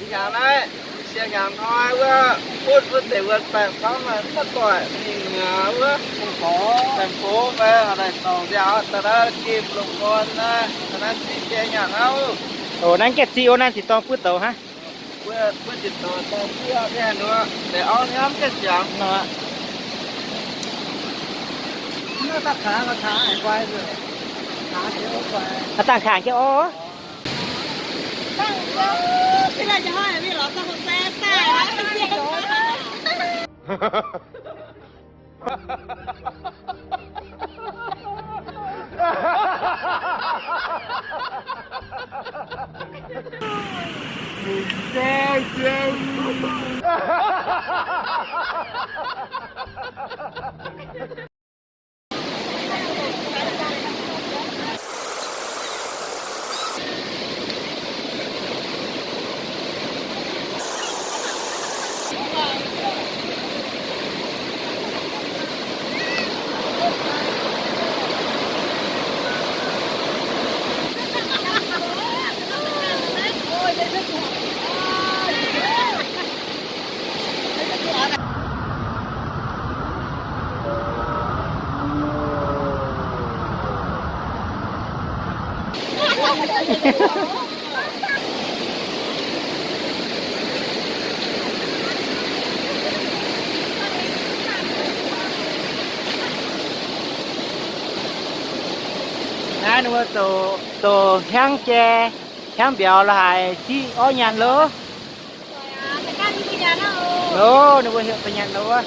Hnyangx naaiv, siang hnyangx hnoi wuov, butv wuov deix wuonh baengh gorngv maiv doic mingh muoz wuov, baengh gox fai haaix laih dorngx nziaauc daaih naaiv gem longc gorn naaiv, naaiv ziqc biei hnyangx hnangv. Oc, naaiv gaengh ziqc oc, naaiv ziqc dorngx buov douz hnangv. Buov ziqc douz daaih buov biei hnyangx nor, deix orv hnamv gaengh ziangx nor. Dangh kangx jienv orv. Naaiv ninh mbuo zoux, zoux hnyangx jai, hnyangx mbiauz la'haic ziqv orv nyaanh loh. Loh, ninh mbuo heuc da'nyaanh loh wuov.